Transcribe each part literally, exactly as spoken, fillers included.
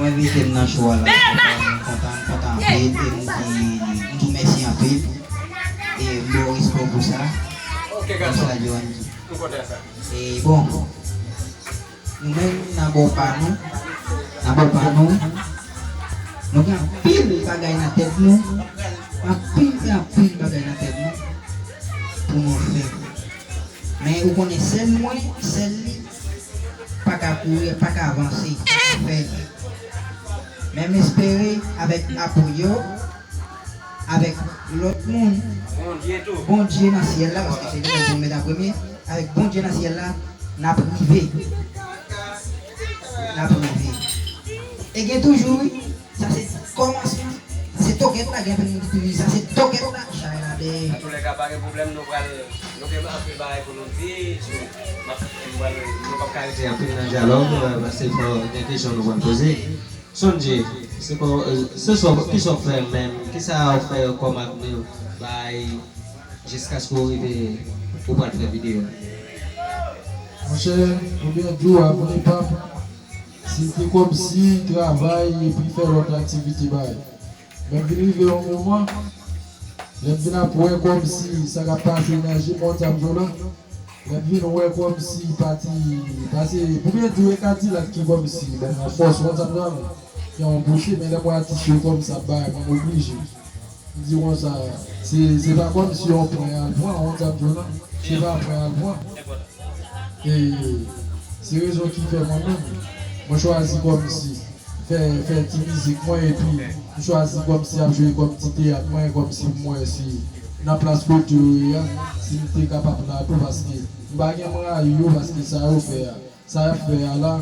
Envite m nan show a la, m kontan, m kontan, m kontan anpil, e m di, m di w mèsi anpil. E m ba w respè pou sa. Ok, gason. Konsa, Joanny. M kontan sa. E bon, nou menm, nan bò pa nou, nan bò pa nou, nou gen anpil bagay nan tèt nou, anpil, anpil bagay nan tèt nou pou nou fè. Men ou konnen sèl mwen, sèl li, pa ka kouri, pa ka avanse, pa ka fè. Men m espere avèk apou yo, avèk lòt moun, Bondye tou. Bondye nan syèl la, paske se li menm pou mèt an premye, avèk Bondye nan syèl la, n ap rive. N ap rive. E gen toujou, wi. Sa se kòmansman. Sa se tokèt la, gen anpil moun ki toujou di sa se tokèt la, chay la dèyè. Antoulega, pa gen pwoblèm, nou pral, nou gen anpil bagay pou nou di, so, m ap, m pral, nou p ap ka rete anpil nan dyalòg, euh, paske fò gen kesyon nou pral poze. Sondje, se kò, euh, se sa, kisa w fè menm, kisa w fè kòm avni w bay jiskaske w rive ou pral fè videyo? Monchè, oubyen di w avni pa m, se te kòmsi travay epi fè lòt aktivite bay. Men m vin rive yon moman, lè m vin ap wè kòmsi sa k ap pase nan je m, w konn sa m di w la, lè m vin wè kòmsi pati, pase, pou byen di w, e Kadilak ki kòmsi ban mwen fòs, w konn sa m di w la, men gen yon bouche, men lè m wè atis yo kòmsi ap bay, mwen oblije. M di konsa, se, se pa kòmsi yon pwen al pran, w konn sa m di w la, se pa pwen al pran. E se rezon ki fè mwen menm, mwen chwazi kòmsi fè, fè ti mizik mwen, epi m chwazi kòmsi ap jwe kòm ti teyat mwen, kòmsi m wè si nan plas kote yo ye a, si m te kapab la tou, paske m pa gen mwen rayi yo, paske sa yo fè a, sa y ap fè a la,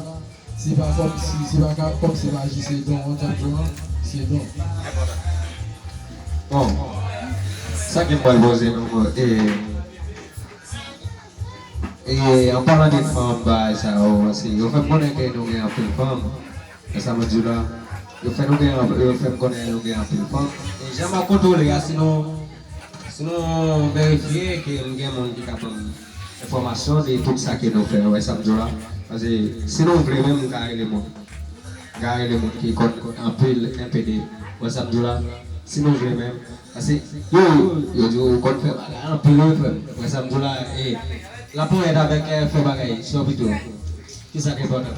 se pa kòmsi, se pa ka, kòmsi maji, se don, w konn sa m di w la, se don. Bon, sa ke m pral poze nou, e, E an palan de fanm, bagay sa yo, paske yo fè m konnen ke nou gen anpil fanm. E sa mwen di w la, yo fè nou gen, yo fè m konnen nou gen anpil fanm. E jan m ap kontwole a, si nou, si nou verifye ke m gen moun ki ka ban m enfòmasyon de tout sa ke nou fè, w wè sa m di w la. Paske si nou vle menm, m ka rele moun. M ka rele moun ki konn anpil M P D. W wè sa m di w la? Si nou vle menm. Paske yo, yo di w konn fè bagay anpil wi frè m. W wè sa m di w la? E laponyèt avèk, eh, fè bagay, se yo pito. Kisa k enpòtan?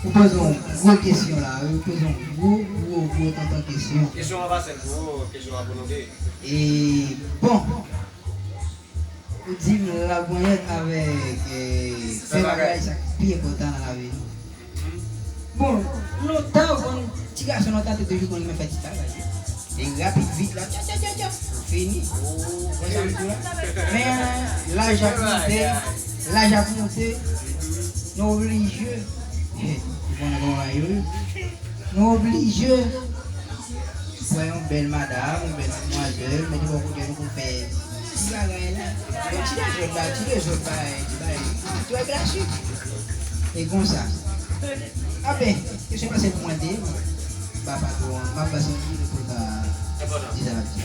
Ou poze yon gwo kesyon la wi, ou poze yon gwo, gwo, gwo tonton kesyon. Kesyon an pa sèl pou ou, kesyon an pou nou de. E bon, ou di m laponyèt avèk, eh, fè bagay, sa k pi enpòtan nan lavi nou. Bon, lontan, bon, ti gason lontan te toujou konn renmen fè ti bagay. E rapid, vit la, tchap, tchap, tchap, tchap, fini. Wè sa m di w la? Men laj ap monte, laj ap monte, nou oblije, ou konnen kòman bagay yo ye. Nou oblije pran yon bèl madam, yon bèl madmwazèl, mete bò kote nou pou fè ti bagay la. Yon ti dezòd la, ti dezòd bagay, ti bagay. Trè klasik. E konsa. Ape, kesyon pase pou mwen de, m pa patwon, m ap pase yon ti repo ta di sa l ap di.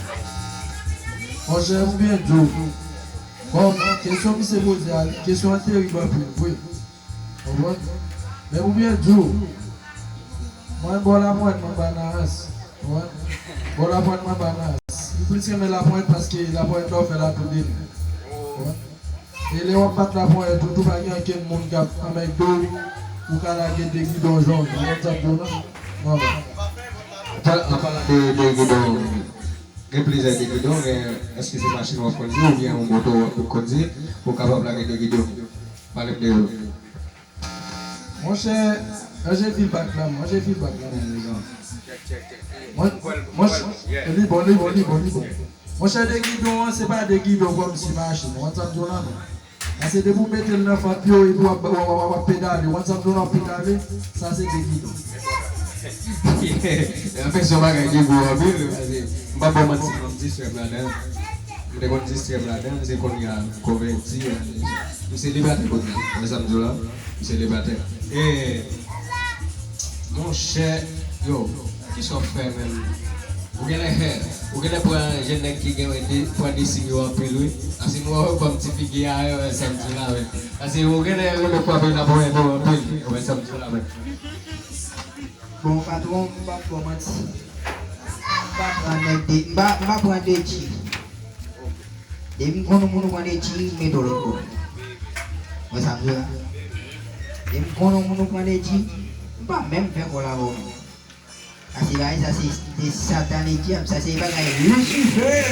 Monchè, m byen di w. Kòm kesyon misye poze a, kesyon an terib anpil vre. Konprann? Men pou byen di w, mwen bò laponyèt mwen pa nan rans. Konprann? Bò laponyèt mwen pa nan rans. M plis renmen laponyèt paske laponyèt la w fè l a tou de men. Konprann? E lè w ap bat laponyèt ou tou, pa gen ankenn moun k ap anmègde w pou w ka lage de gidon jòn. Ou konn sa m di w la? Nòmal. An palan de, de gidon, gen plizyè de gidon, gen, èske se machin w ap kondui oubyen yon moto w ap kondui pou w kapab lage de gidon? Pale m de yo. Monchè, ranje fil bak la, ranje fil bak la, men, mezanmi. Mon-, monchè, li bon, li bon, li bon, li bon. Monchè, de gidon an, se pa de gidon kòmsi machin. Ou konn sa m di w la, non? Paske depi w mete l nan fant yo, epi w ap, w ap, w ap, w ap pedale, ou konn sa m di w la, w ap pedale, sa se de gidon. Anfen, se yon bagay ki gwo anpil, paske m p ap ba w manti, m distrè m ladan. M te konn distrè m ladan, se kounye a m konvèti, m selibatè kounye a. Ou wè sa m di w la? M selibatè. E, monchè, yo, kisa w fè menm? Ou genlè, ou genlè pran jèn nèg ki gen de, pran de sim yo anpil, wi. Paske m wè w kòm ti fi. Ki a, wè, sa m di la, wè. Paske ou genlè rele frape nan pwen pou anpil, wè, sa m di la, wè. Bon, patwon, m p ap ba w manti. M pa pran nèg de, m pa, m pa pran de G. Depi m konn yon moun ou pran de G, m mete w lòt bò. Wè sa m di la. Depi m konn yon moun ou pran de G, m pa menm fè kòl avè w menm. Sa se bagay, sa se, se satanik dyab, sa se bagay Lucifer.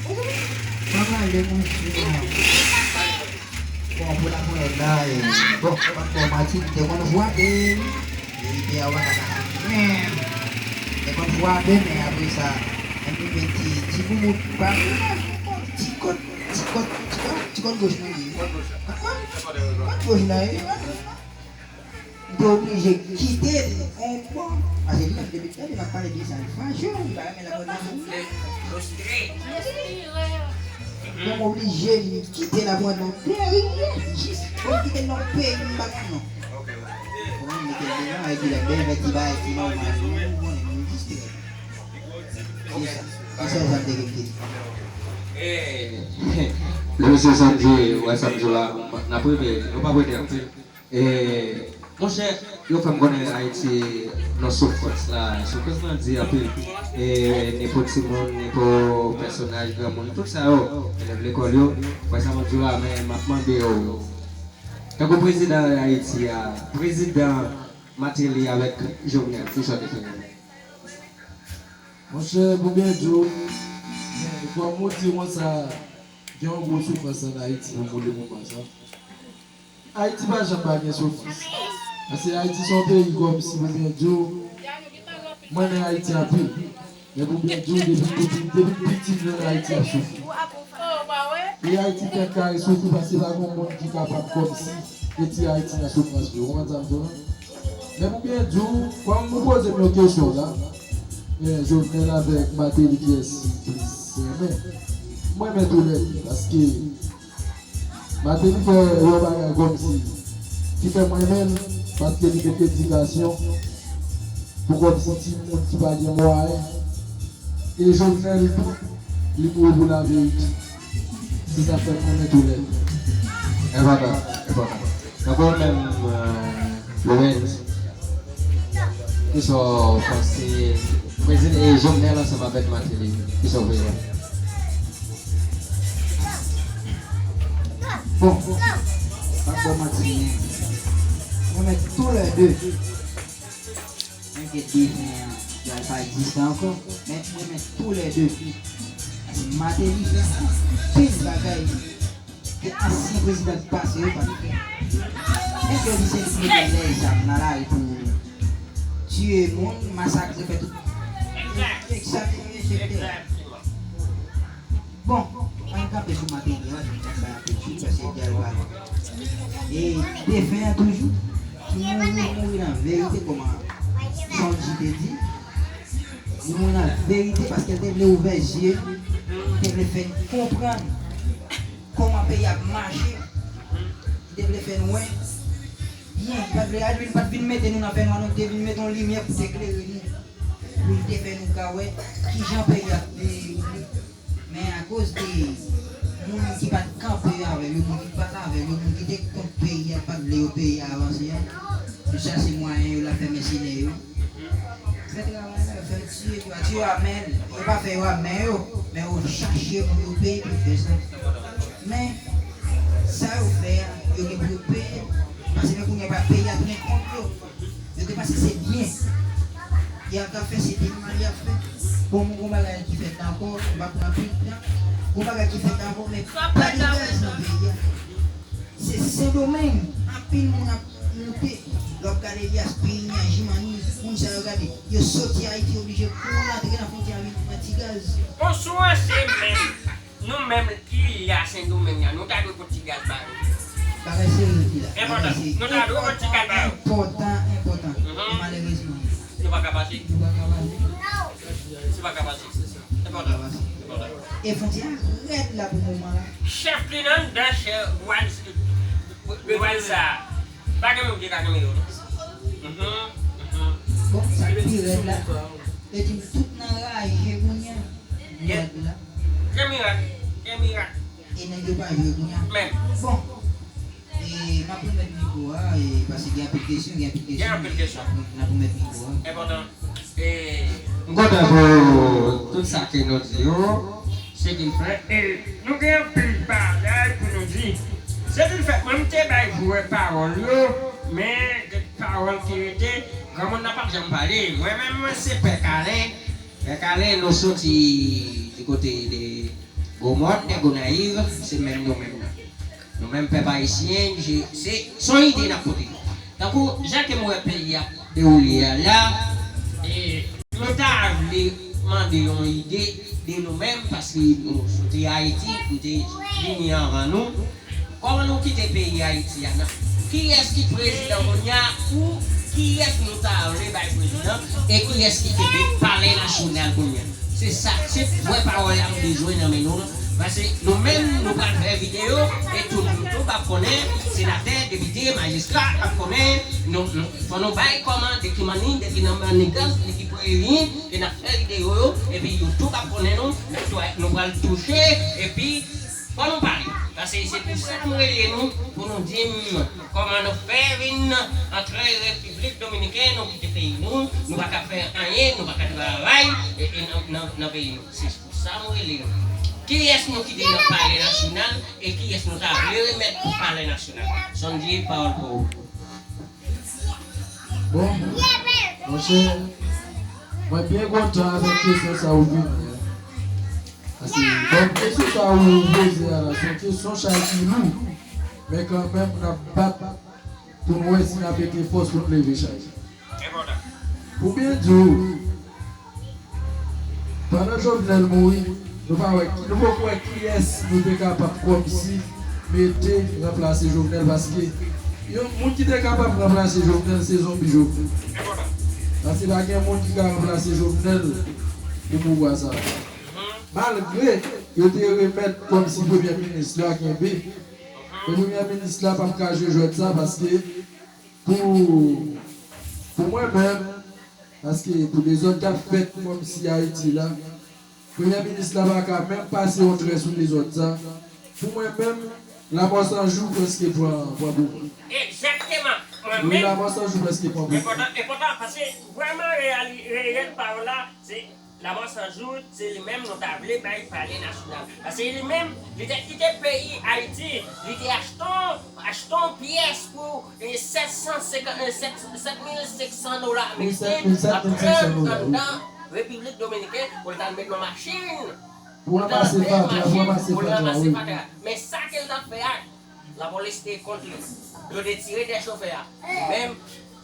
Mwen prale monchè. Bon, pou la pou lòt la, e, bon, bon, bon, Martin te konn frape. Verite a, w pa ka menm. Te konn frape, men apre sa, M P P ti, ti boumou, pa, ti kòt, ti kòt, ti kòt, ti kòt goch mwen ye. Kòt goch la, e. M te oblije kite l yon bò. Paske li menm depi talè l ap pale de sa, li fache, li pa renmen la mwen nan. Donk, m oblije kite l ap rann nan peyi, jis pou m kite l nan peyi m pa konn non. Pou mwen mete l deyò, epi lè bèl vè ti bagay, ti nòmal, nou konnen, nou jis te. Se sa, se sa sa m te gen pou m te di. Lè mesye Sandy, wè sa m di w la, n ap rete, nou p ap rete anpil. E, monchè, yo fè m konnen Ayiti nan soufrans la. Soufrans lan di anpil. E, nenpòt timoun, nenpòt pèsonaj, granmoun, tout sa yo, elèv lekòl yo, wè sa m ap di w la, men m ap mande yo, tankou prezidan Ayiti a, prezidan Martelly avèk Jovenel, ki sa w te fè? Monchè, pou byen di w, men, kòm ou di konsa, gen yon gwo soufrans ann Ayiti pou moun le moman sa. Ayiti pa janm pa gen soufrans. Paske Ayiti se yon peyi kòmsi pou byen di w, m renmen Ayiti anpil. Men pou byen di w, depi m piti, depi m piti, m wè Ayiti ap soufri. E Ayiti tèt kare soufri paske pa gen moun ki kapab kòmsi retire Ayiti nan soufrans li. Ou konprann sa m di w la? Men pou byen di w, kòm ou poze m yon kesyon la, men Jovenel avèk Martelly kiyès ou plis renmen? Mwen renmen toulède, paske Martelly fè yon bagay kòmsi ki fè m renmen l, paske li mete edikasyon pou kòmsi timoun ki pa gen mwayen. E Jovenel tou, li mouri pou laverite. Se sa k fè m renmen toulède. Enpòtan, enpòtan. Tankou ou menm, Lorenz, kisa w panse prezidan, e, Jovenel ansanm avèk Martelly? Kisa w vle wè? Bon, pa t bon manti, men mwen renmen toulède. Mwen gen defen an, li pa egziste ankò, men mwen renmen toulède. Paske Martelly fè anpil bagay ke ansyen prezidan ki pase yo pa t fè. Menm ke li se li ki mete lè zam nan lari pou tiye moun, masakre, fè tout. Egzakteman, enspektè. Bon, ann kanpe sou Martelly an, nou bay anpil chou, paske dyal pa. E defen an toujou, ki mouri, mouri nan verite, kòman Sandy te di. Li mouri nan verite paske l te vle ouvè zye nou, li te vle fè n konprann kòman peyi ap mache, li te vle fè n wè byen, li pa t vle, li pa t vin mete nou nan fènwa, non, li te vin mete yon limyè pou te klere nou, pou li te fè nou ka wè kijan peyi ap dewoule. Men akoz de moun ki pa t kanpe avè l yo, moun ki pa t avè l yo, moun ki te kont peyi a, pa t vle yo peyi a avanse a, yo chache mwayen yo, l ap fè mèsenè yo. Fè travay la, yo fè l tiye, yo pa tiye yo a men, yo pa fè yo a men yo, men yo chache moun yo peye pou fè sa. Men, sa yo fè a, yo gen pou yo peye l. Paske men kounye a pa peyi a pran kont yo. Yo te panse se byen y ap fè, se byen mal y ap fè. Bon, mwen gon bagay ki fèt ankò, m pa pran anpil tan. Gon bagay ki fèt ankò, men pa de gaz nan peyi a. Se Sendomeng, anpil moun ap moute. Lè w ap gade Elias Peigne, Jimani, moun sa yo gade, yo soti Ayiti oblije kouri antre nan fwontyè a vin pran ti gaz. Bonswa, se menm. Nou menm ki la Sendomeng nan, nou ta dwe pot ti gaz ba yo. Bagay serye ki la. Enpòtan. Bagay serye. Nou ta dwe pot ti gaz ba yo. Enpòtan, enpòtan. Mhm. Malerezman. Nou pa ka pase. Nou pa ka pase. Se pa ka pase. Enpòtan. Enpòtan. E fwontyè a rèd la pou moman la. Chèf ki nan anndan chèf Wals, Wals sa. Pa gen moun ki ka kenbe yo, non. Mhm, mhm. Bon, sa k pi rèd la, e di m tout nan raje kounye a. Rèd la. Gen mirak, gen mirak. E Nèg yo pa vle kounye a. Men. Bon. E, m ap remèt mikwo a, e, paske gen anpil kesyon, gen anpil kesyon. Gen anpil kesyon. N ap remèt mikwo a. Enpòtan. E, m kontan pou tout sa ke nou di yo. Se vin fè. E, nou gen anpil bagay pou nou di. Se vin fè, mwen, m te bay jwè pawòl yo, men gen pawòl ki rete, granmoun nan p ap janm pale. Mwen menm, mwen se Pè Kalen. Pè Kalen, nou soti di kote de Gwo Mòn, de Gonayiv, se menm nou menm nan. Nou menm pèp ayisyen, je- se, se yon ide n ap pote. Tankou, jan ke m wè peyi ap dewoule a la, e, nou ta vle mande yon ide de nou menm, paske nou soti Ayiti, nou te vini anvan nou. Kòman nou kite peyi Ayiti a nan? Kiyès ki prezidan kounye a? Ou kiyès nou ta vle bay prezidan? E kiyès ki kenbe palè nasyonal kounye a? Se sa, se vrè pawòl la m bezwen nan men nou. Paske nou menm, nou pral fè videyo, e tout YouTube ap konnen, senatè, depite, majistra ap konnen, nou, nou, fò nou bay kòman, de ki manni, de ki nan mannigans, de ki pweyi, ke n ap fè videyo yo, epi YouTube ap konnen nou, nou, nou pral touche, epi fò nou pale. Paske se pou sa m rele nou, pou nou di m kòman nou fè vin antre Repiblik Dominiken, nou kite peyi nou, nou pa ka fè anyen, nou pa ka travay, e, e nan, nan, nan peyi nou. Se pou sa m rele nou. Kiyès nou kite nan palè nasyonal e kiyès nou ta vle remèt palè nasyonal? Sondji, pawòl pou ou. Bon, monchè, mwen byen kontan avèk kesyon sa ou vini an. Paske, bon, kesyon sa ou poze a la, se yon kesyon chay ki lou. Men kanmenm, n ap bat pou n wè si n ap mete fòs pou n leve chay. Pou byen di w, pandan Jovenel mouri, nou pa wè, nou poko wè kiyès nou te kapab kòmsi mete ranplase Jovenel, paske yon moun ki te kapab ranplase Jovenel, se zonbi Jovenel. Paske pa gen moun ki ka ranplase Jovenel pou pouvwa sa. Malgre yo te remèt kòmsi premye minis la kenbe, men premye minis la p ap ka jwe jwèt sa, paske pou, pou mwen menm, paske pou dezòd k ap fèt kòmsi Ayiti la, premye minis la pa ka menm pase yon trè sou dezòd sa. Pou mwen menm, Lanmò San Jou prèske pran, pran pouvwa. Egzakteman. Mwen menm. Wi, Lanmò San Jou prèske pran pouvwa. Enpòtan, enpòtan, paske vrèman, reyali-, reyèl pawòl la, se Lanmò San Jou, se li menm nou ta vle bay palè nasyonal. Paske li menm, li te kite peyi Ayiti, li te achte, achte yon pyès pou, e, sèt san senkant, e, sèt, sèt mil senk san dola ameriken, l ap vann anndan Repiblik Dominiken pou l t al met nan machin, pou l t al fè machin, pou l ranmase fatra. Men sa ke l t ap fè a, lapolis te kont li. Yo te tire dèchofè a. Li menm,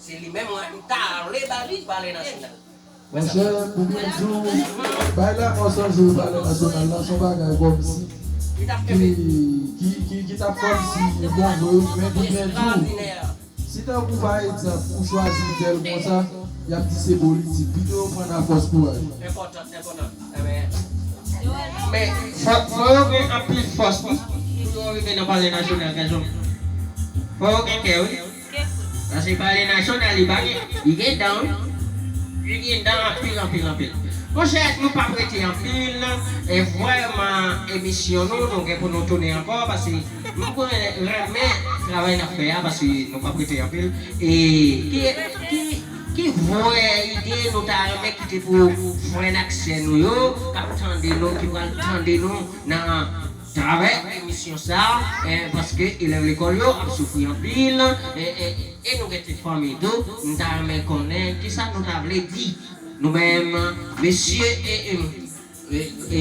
se li menm, mwen, m ta vle ba li palè nasyonal. Monchè, pou byen di w, bay Lanmò San Jou palè nasyonal la, se yon bagay kòmsi ki, ki, ki, ki t ap kòmsi bon vre, men pou byen di w, si tankou pa egzanp, ou chwazi tèl konsa, y ap di se politik. Pito yo pran nan fòs kouraj. Enpòtan, enpòtan. Men, fò, fò yo gen anpil fòs, wi, pou yo rive nan palè nasyonal, gason. Fò yo gen kè, wi. Paske palè nasyonal, li pa gen, li gen dan, wi. Li gen dan anpil, anpil, anpil. Monchè, nou p ap rete anpil, e vrèman, emisyon nou, nou gen pou nou tounen ankò, paske nou renmen travay n ap fè a, paske nou p ap rete anpil. E ki, ki, ki vrè ide nou ta renmen kite pou frè n ak sè nou yo, k ap tande nou, ki pral tande nou nan travè emisyon sa, e, paske elèv lekòl yo ap soufri anpil, e, e, e nou gen ti fanmi tou, m ta renmen konnen kisa nou ta vle di nou menm, mesye, e, e, e, e,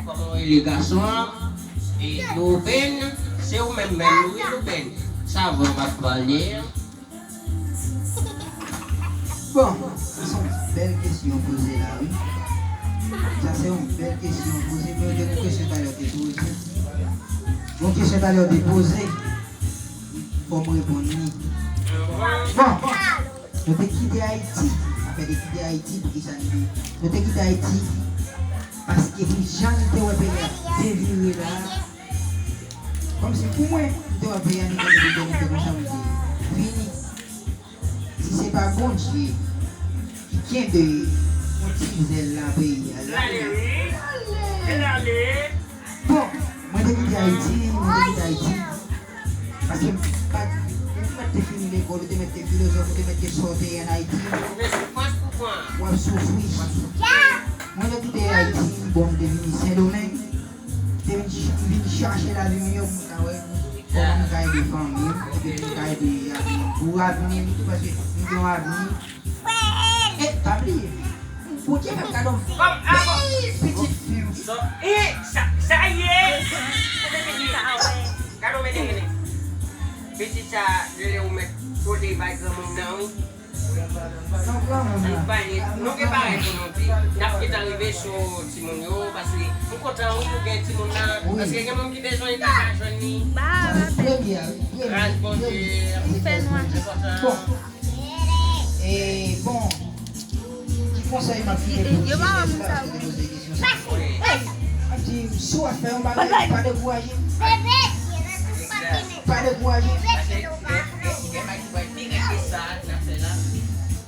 kòman w rele gason an? E, Louben, se ou menm menm, wi, Louben. Sa vre, m ap pale. Bon, sa se yon bèl kesyon poze la, wi. Sa se yon bèl kesyon poze, men gen yon kesyon talè te poze. Yon kesyon talè te poze, fò m reponn li. Bon, nou te kite Ayiti, afè de kite Ayiti, poukisa nou te, nou te kite Ayiti? Paske pou jan nou te wè peyi a devire la, kòmsi pou mwen, m te wè peyi a nou te devire konsa, mwen te fini. Si se pa Bondye ki kenbe yon ti zèl nan peyi a, l ale, wi. L ale. Bon, mwen Te kite Ayiti, mwen te kite Ayiti. Paske m pa t, ou te mèt te fini lekòl, ou te mèt te filozòf, ou te mèt te sòti ann Ayiti. W ap soufri. Mwen te kite Ayiti, bon, m te vini Sendomeng. M te vin ch-, vin chache lavi miyò pou m ka wè kòman m ka ede fanmi m, epi pou m ka ede avni m, pou avni m tou, paske m gen yon avni. E, pa bliye, Bondye fè m kado m. Kòm, a, bon. Pitit fi w. E, sa, sa ye. Gade w mete, gade. Pitit sa, lè ou mèt kote bay granmoun nan, wi. Non, granmoun nan. Li pa ye, nou gen parèy pou nou di. N ap gentan rive sou timoun yo, paske m kontan, wi, nou gen timoun nan. Wi. Paske gen moun ki bezwen li, li pa jwenn li. Premye a, wi. Premye, premye. Li fè nwa. Bon. E, bon, ki konsèy m ap kite pou jenès la ki te poze kesyon sa? M ap di, si w ap fè yon bagay, pa dekouraje. Pa dekouraje.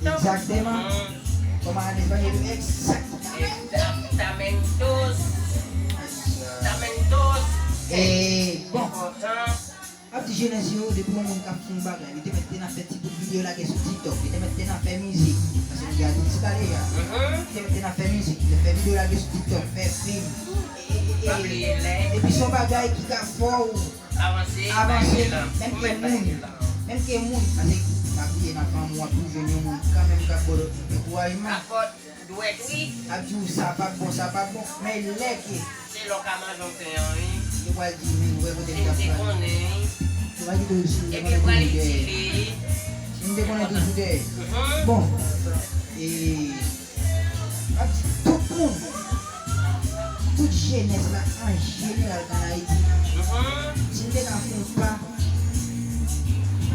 Egzakteman. Kòman an espanyòl, egzakteman. E, bon. M ap di jenès yo, depi yon moun k ap fè yon bagay, li te mèt te nan fè ti bout videyo lage sou TikTok, li te mèt te nan fè mizik, paske m gade ti bagay la. Li te mèt te nan fè mizik, li te fè videyo lage sou TikTok, fè fim. E, e, e, e, epi se yon bagay ki ka fè w avanse, menm ke moun, menm ke moun, paske pa bliye nan fanmi w ap toujou jwenn yon moun kanmenm k ap ba w ankourajman. Dwèt, wi. Ap di w sa pa bon, sa pa bon. Men lè ke se lè w ka manje yon pen an, wi. Yo pral di, men, wè kote m t ap pale. Yo pral kite w sou, yo pral kite w sou dèyè. M te konnen tou sou dèyè. Bon, e, m ap di tout moun, tout jenès la an jeneral k ann Ayiti, si n te ka fè yon pa pou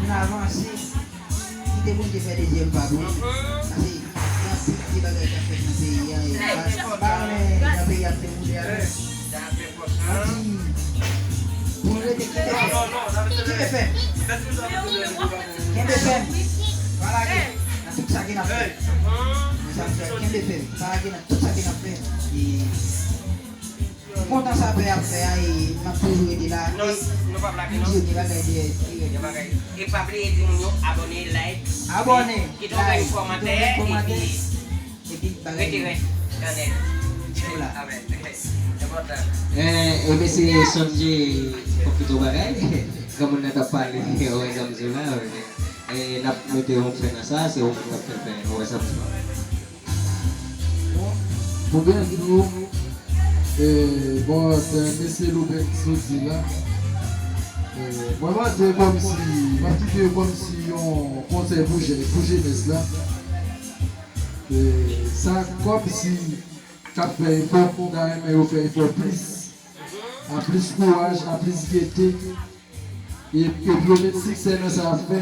n avanse, kite Bondye fè dezyèm pa pou nou. Paske gen anpil piti bagay k ap fèt nan peyi a, e pa, pa konnen jan peyi a ap dewoule a menm. Ann di, pou nou rete kenbe fèm. Kenbe fèm. Kenbe fèm. Pa lage nan tout sa ke n ap fè. Mwen sa m fè, kenbe fèm. Pa lage nan tout sa ke n ap fè. E M kontan sa pè ap fè a, e m ap toujou rete la. Non, e nou p ap lage, non. M di yo gen bagay dèyè, dèyè. Gen bagay. E pa bliye di moun yo abòne, like, abòne, kite yon bèl kòmantè, epi, epi bagay rete rèd, kanèl. Amèn. Enpòtan. E, e mesye Sonje, fòk kite yon bagay. Granmoun nan t ap pale, wè sa m di w la, wè. E n ap mete yon fen nan sa, se ou menm k ap fè fen, wè sa m di w la. Bon, pou byen di nou, e, bon, se mesye Loubens sot di la. E, mwen mande kòmsi, m ap kite kòmsi yon konsèy pou jè-, pou jenès la. E, sa kòmsi k ap fè efò, m ta renmen yo fè efò plis. A plis kouraj, a plis gete. E, e pou yo met siksè nan sa y ap fè.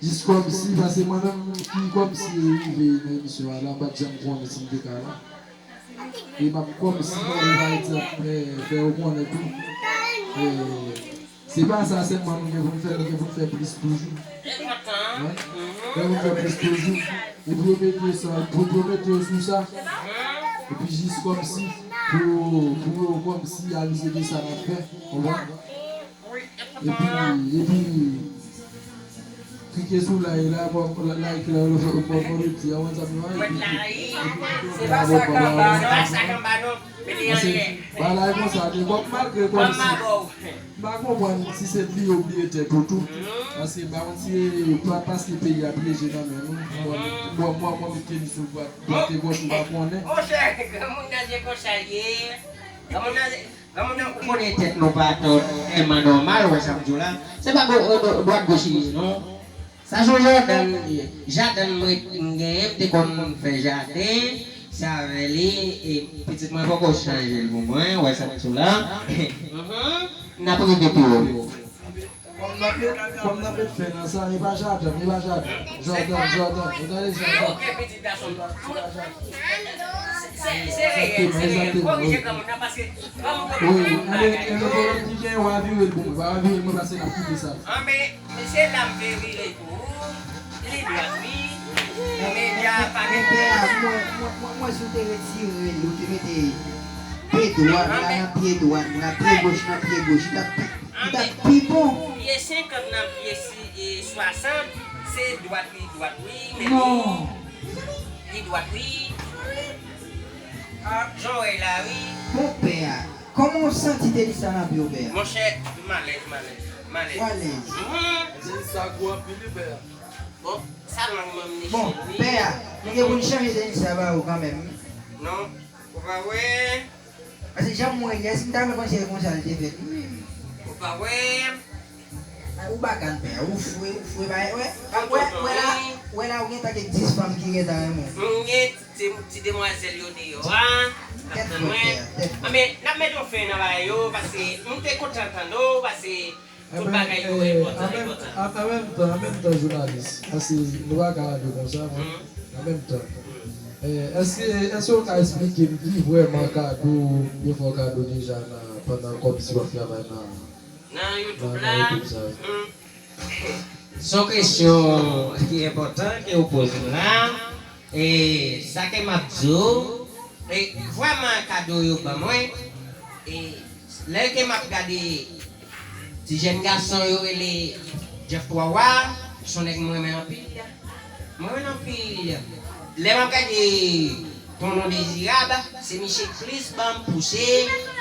Jis kòmsi, paske mwen menm ki kòmsi rive nan emisyon an la, m pa t janm konnen si m te ka la. E m ap kòmsi mande pa egzanp, e, fè yo konnen tou. E, se pa sa sèlman nou gen pou n fè, nou gen pou n fè plis toujou. Wi. Fè pou n fè plis toujou. E pou yo mete sa, pou yo mete yo sou sa. Epi jis kòmsi, pou, pou yo kòmsi avize de sa n ap fè. Konprann? Epi, epi, klike sou like la, bon, like la, bon, bon, bon, di a, what's up, non? Epi, epi, se pa sa k anba, se pa sa k anba, non. Mete anlè. Bagay konsa, men bon, malgre kòmsi, m pa konprann si se bliye ou bliye tèt ou tou. Paske, m pa konn si, pa, paske peyi a pyeje nan men nou. Bon, bon, mwen, mwen, mete li sou dwat, dwat e gòch, ou pa konnen. Monchè, granmoun nan se konsa l ye. Granmoun nan se Granmoun nan, ou konnen tèt nou pa tèlman nòmal, wè sa m di w la. Se pa go-, e, do-, dwat goch li ye, non. Sa se yon jaden, jaden mwen, m genyen, m te konn fè jaden, se avè li, e pitit mwen poko chanje l pou mwen, wè sa m di w la. Mhm. N ap rive pi wo. Kòm n ap met, kòm n ap met fen nan sa, e pa Jadan, e pa Jadan. Jòdan, Jòdan, ou tande Jadan? Ok, pitit gason. Se, se reyèl, se reyèl. Korije granmoun nan, paske granmoun nan pa ka fè bagay. Wi, anben, anben, pwoblèm ki genyen, w a vire l pou mwen, w a vire l mwen, paske n ap koupe sa. Anben, mesye la m vle vire l pou ou, li dwat, wi. Medya pa gen pwoblèm. Mwen, mwen, mwen, mwen, si w te retire l, ou te mete Pye dwat la nan pye dwat la, pye goch nan pye goch, li t ap pi, li t ap pi bon. Pye senkant nan pye si, e, swasant, se dwat li dwat wi, men li, li dwat wi. Jan w wè la wi. Bon, pè a, kòman w santi tenis la nan pye w, pè a? Monchè, m alèz, m alèz, m alèz. Ou alèz? Mhm. Tenis sa gwo anpil wi, pè a. Bon, sa lang mwen m niche wi. Bon, pè a, nou gen pou n chanje tenis sa ba ou kanmenm. Non, ou pa wè. Paske jan m wè li a, si m ta pran konsèy konsa, l te fèt wi menm. Ou pa wè. Ou bagan, pè a, ou fre, ou fre, bagay, wè. Wè, wè la, wè la, ou gentan gen dis fanm ki gentan renmen w. M gen ti, ti demwazèl yo deyò a, k ap tann mwen. Anben, n ap mete yon fen nan bagay yo, paske m te kontan tande w, paske tout bagay yo enpòtan, enpòtan. An menm tan, an menm tan, jounalis, paske nou pa ka ale konsa, mwen, an menm tan. Eh, èske, èske w ka eksplike m ki vrèman Kado, oubyen fè w kado deja nan, pandan kòmsi w ap travay nan, nan YouTube la? Se yon kesyon ki enpòtan ke w poze m la. E sa ke m ap di w, e vrèman Kado yo ban mwen, e lè ke m ap gade ti jèn gason yo rele Jeff Twa Wa, se yon nèg mwen renmen anpil. Mwen menm anpil. Lè m ap gade Tonton Dezirab, se misye k plis ban m pouse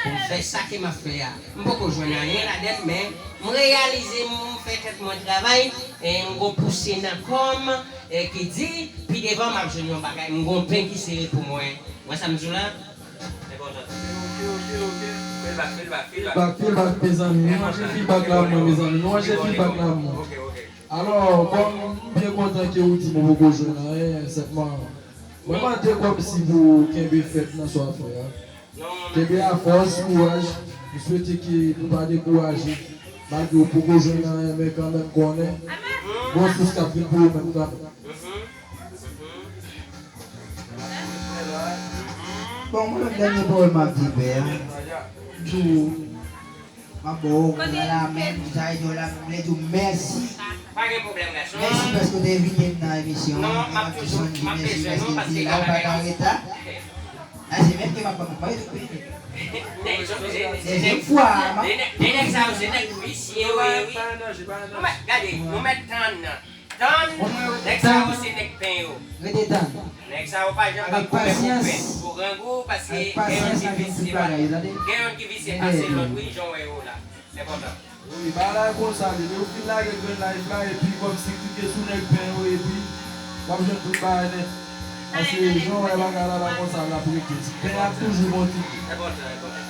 pou m fè sa ke m ap fè a. M poko jwenn anyen ladan l, men m reyalize m fè tèt mwen travay, e m gon pouse nan kò m, e ki di, pi devan m ap jwenn yon bagay, m gon pen ki sere pou mwen. Ou wè sa m di w la? Enpòtan. Ok, ok, ok. Fè l bak, fè l bak, fè l bak. Bak, fè l bak, mezanmi. Nou manje feedback la, mwen, mezanmi. Nou manje feedback la, mwen. Ok, ok. Alò, kòm m byen kontan ke ou di m ou poko jwenn anyen, sèlman, mwen mande kòmsi pou kenbe fèt nan sa w ap fè a. Kenbe afòs, kouraj. M swete ke nou pa dekouraje. Malgre ou poko jwenn anyen, men kanmenm konnen gon sous k ap vin pou ou menm kanmenm. Bon, mwen menm dènye pawòl m ap di pè a, m di w, m ap ba w la la menm, sa vle di w la, m vle di w mèsi. Pa gen pwoblèm, gason. Mèsi paske w te envite m nan emisyon an. Non, m ap toujou, m ap bezwen nou paske li la, ou pa ka reta. A, se menm ke m ap ban mwen tou peye. Dezyèm fwa, m ap. De nèg sa yo, se nèg visye yo ye, wi. Nou mèt, gade, nou mèt tann nan. Tann, nèg sa yo se nèg pen yo. Rete tann. Nèg sa yo pa janm p ap koupe pou pen, pou grangou, paske gen youn ki visye, gen youn ki visye pase lòt, wi, jan w wè yo la. Enpòtan. Wi, bagay la konsa li ye. Ou fin lage grenn live la, epi kòmsi klike sou nèg pen yo, epi w ap jwenn tout bagay nèt. Paske jan w wè bagay la la konsa l ap rete. Ti pen ap toujou kontinye. Enpòtan, enpòtan.